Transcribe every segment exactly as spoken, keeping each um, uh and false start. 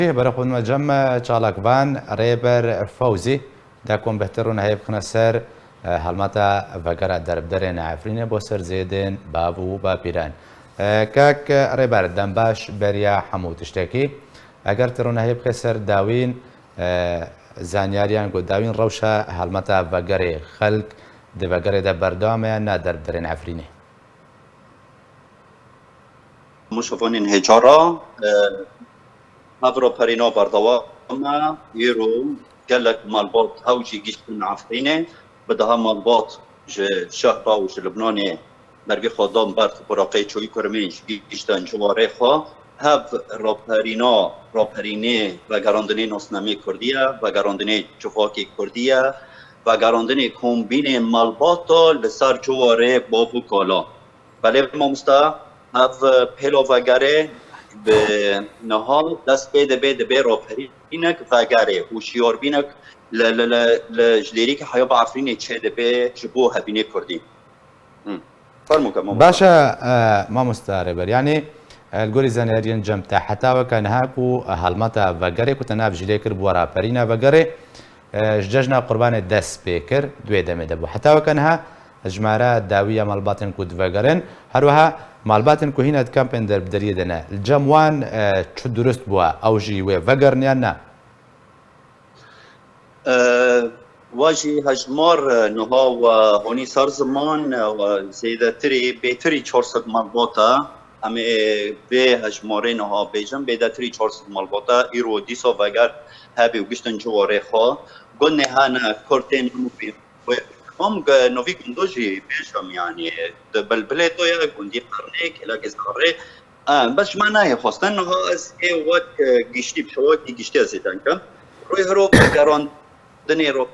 Berê xwe me cem çalakvan Rêber Fewzî de kom bihtir rûnehê bixine ser, e, helmeta vegera derbderên Efrînê bo ser zêdên bav û bapîran. E, kak Rêber, dem baş beriya hemû tiştekî. Eger tu rûnehê bixê ser dawîn, e, zanyariyan ku dawîn rewşa helmeta vegerê xelk di vegerê de berdewam e ya na derbderên Efrînê? Hemû şevanên hêja re, e, hev raperîna berdewam e. Îro gelek malbat hew jî gihîştin Efrînê. Bi deha malbat ji Şehba û ji Libnanê mervê xwe dan ber Buraqê Çoyî Kurmênc, gihîştin ciwarê xwe. Hev raperîna, raperînê vegerandinê nasnameyê kurdî ye, vegerandinê civakê kurdî ye, vegerandinê kombînê malbata li ser ciwarê bav û kala. Belê mamosta, ev pêla vegerê bi niha dest pê dibe, dibe raperînek vegerê û şiyarbînek li, li, li, li ji lêrîkê heya bi Efrînê çêdibe ji bo hebînê kurdî. Hı. Fermo ke mamosta. Baş e, e, mamosta Rêber. Yanî, e, li gorî zaniyariyên cem te heta weke niha ku helmeta vegerê ku te nav jî lê kir bû raperîna vegerê, e, ji cejna Qurbanê dest pê kir, di wê demê de bû. Heta weke niha jimara dawî ya malbatên ku divegerin, her wiha malbatên ku hîna di kampên derbderiyê de ne. Li cem wan, e, çi durust bûye, ew jî wê vegerin yan na? E, we jî hejmar, e, niha we honî ser ziman, e, we zêdetirî, bêtirî çar sed malbat e. Em ê vê hejmarê niha bêjin, bêdetirî çar sed malbat e. Îro dîsa veger hebî û giştin ciwarê xwe. Gunê hene, kurtên hemû pê-, wê-, hemû ge-, novî gundo jî bêjim, yanî di bilbilê to ye, gundî Qernê, kêlekê Zarê. E, bes ji me nayê xwestin, niha ez ê wek, e, giştî, bi şewekî giştî ez ê deng kim. Rûyê hiro vegerandinê ro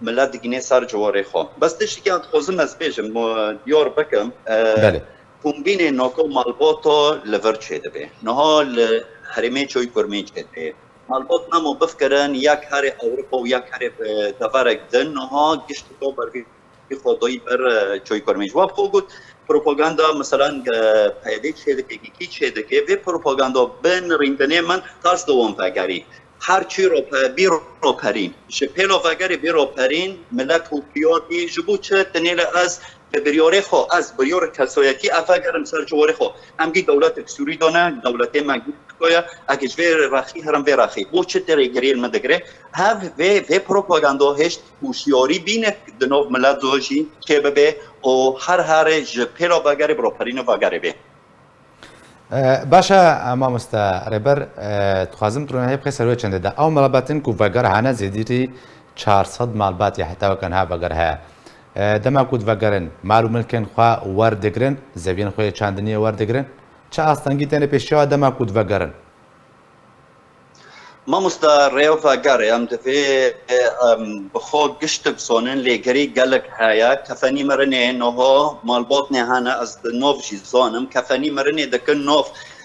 milet digîne ser ciwarê xwe. Bes tiştekî ez dixwazim ez bêjim, mo-, diyar bikim, e, Belê. Kombînê nako malbata li vir çêdibe. Niha li herêmê Çoyî Kurmê çêdibe. Malbat nemo bifikirin, yek herê Ewropa û yek herê, e, deverek din, niha gişt xwe ber vî xwe dayî ber, e, Çoyî Kurmê. Ji we bi xwe got, propaganda, meselan, e, P Y D çêdike, kî çêdike, vê propaganda bi nirîndinê min ters di wan vegerî. Her çî rope-, bî roperîn. Ji pêla vegerê bî roperîn, milet hokiyar bî, ji bo çi tinê li ez bi biryarê xwe, ez biryarê kesayetî ez vegerim ser ciwarê xwe. Em gî dewletek Sûrî de ne, dewletê me gî Tirkiye, eke ji vê rexî herim vê rexî. Bo çi ti rêgiriyên min digire? Hev vê, vê propaganda hêşt hişyarî bîne di nav milet de jî çêbibe û her herê ji pêla vegerê bi raperîna vegerê bê. E, baş e, e, mamoste Rêber, e, dixwazim tu rûnehê bixê ser wê çendê de. Ew malbatin ku veger hene zêdî çar sed malbat ya heta weke niha veger heye. E, dema ku divegerin, mal û milkên xwe werdigirin, zeviyên xwe yê çandiniyê werdigirin. Çi astengî têne pêşiya dema ku divegerin? Mamosta, rêya vegerê em divê, em, bi xwe giştik zanin, lêgerî gelek heye. Kefenî mirinê niha malbatnê hene, ez di nav jî zanim. Kefenî mirinê dikin nav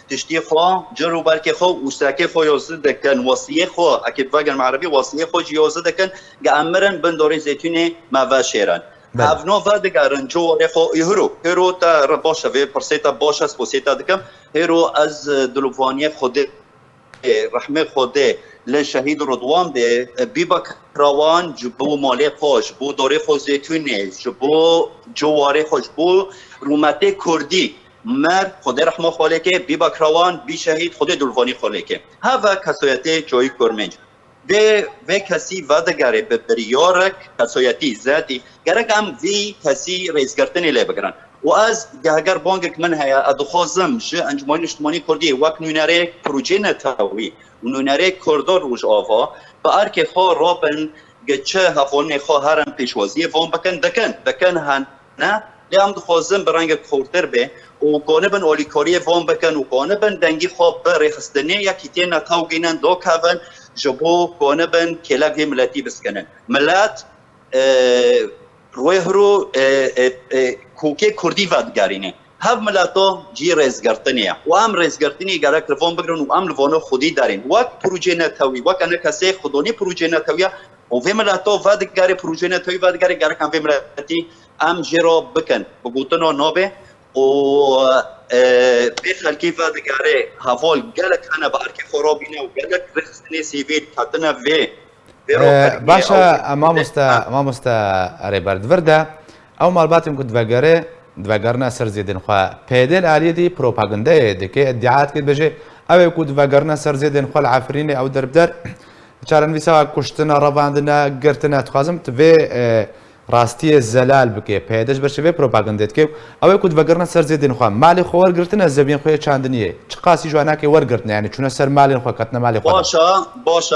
tiştî xwe, cir û berkê xwe û sekê xwe yazî dikin, wesiyê xwe, eke vegerim erebî, wesiyê xwe jî yazî dikin, ge em mirin bin dorê zeytûnê me veşêrin. Belê. Ev nav vedigerin ciwarê xwe, î hiro, hiro te re baş e, vê pirsê te baş e, sposê te dikim. Hêro ez, e, dilovaniyê Xwedê, e, rehmê Xwedê li şehîd Ridwan bê, e, Bîbek Rawan ji bo malê xwe, ji bo dorê xwe zêtûnê, ji bo ciwarê xwe, ji bo rûmetê kurdî mer, Xwedê rehma xwe lê ke, Bîbek Rawan bî şehîd, Xwedê dilovanî xwe lê ke. Heve kesayetê Çoyî Kurmênc. Vê, vê kesî vedigere bi biryarek kesayetî, zetî, gerek em vî kesî rêzgirtinê lê bigirin. Û ez ge-, heger bangek min heye, ez dixwazim ji Encûmenê Niştimanî Kurdî wek nûnerê projeyê netewî û nûnerê Kurda Rojava bi erkê xwe rabin, ge çi hevalnê xwe herin pêşwaziyê van bikin, dikin, dikin hene. Lê em dixwazin bi rengek xurtir bê û kanibin alîkariyê van bikin û kanibin dengî xwe bi rêxistinê yekîtiyê netew gînin dakevin, ji bo kanibin kêlek vê miletî biskinin. Milet, e, rûyê hiro, e, e, e, kokê kurdî vedigerîne. Hev mileta cî rêzgirtinê ye. Û em rêzgirtinê gerek li van bigirin û em li vana xwedî derên. Wek projeyê netewî, wek enekesê xwedonî projeyê netewî ye û vê mileta vedigere projeyê netewî vedigere gerek em vê miletî em jê re bikin. Bi gotina nabê, û e, vê xelkî vedigere heval gelek hene bi erkê xwe rabîne û gelek rêxistinê sivîl ketine vê. Vê Ee, roketiyê Başe, ew e, mamoste, mamoste Rêber, di vir de ew malbatên ku divegere, divegerine ser zêdên xwe. P Y D li aliyê dî propagandeyê dike, iddia dike, dibêje ew ê ku divegerine ser zêdên xwe li Efrînê ew derbder çarenivîsa kuştine, revandine, girtine. Dixwazim tu vê, e, rastiyê zelal bike. P Y D ji ber çi vê propagandê dike? Ew ê ku divegerine ser zêdên xwe, malê xwe wergirtine, zeviyên xwe yê çandiniyê. Çiqasî ji wan nake wergirtine, yani çûne ser malên xwe, ketine malê xwe de. Baş e, baş e,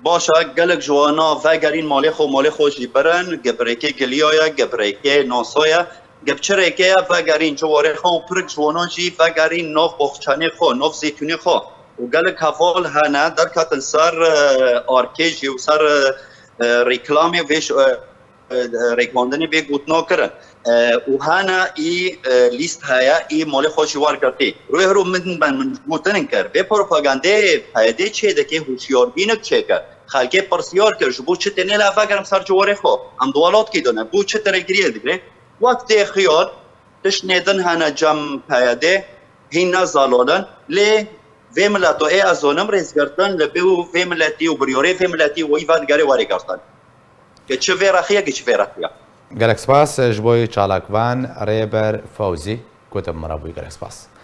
baş e, gelek ji wana vegerîn malê xwe, malê xwe jî birin, ge bi rêkê giliya ye, ge bi rêkê naso ye, ge bi çi rêkê ye vegerîn ciwarê xwe û pirik ji wana jî vegerîn nav boxçanê xwe, nav zêtûnê xwe. Û gelek heval hene derketin ser, e, arkê jî û ser, e, e, reklamê vê ş-, e, e, rêkvandinê vê gotina kirin. E, û hene î, e, lîst heye, î malê xwe jî wergirtî. Rûyê hiro min ben min gotin kir. Vê propagandê P Y D çê dike, huşyarbînik çêkir. Xelkê pirsiyar kir, ji bo çi tenê li vegerim ser ciwarê xwe? Em di welatkî de ne. Bo çi tirêkiriyê digre? Wek tê xiyal, tiştê din hene cem P Y D, hîn ne zelal in. Lê vê mileto ê ez zonim rêzgirtin li bê û vê miletî û biryarê vê miletî wî vedigere werê girtin. Ke çi vê rexiye, ke çi vê rexiye. Gelek spas ji bo çalakvan Rêber Fewzî, ku tu bi min re bûyî, gelek spas.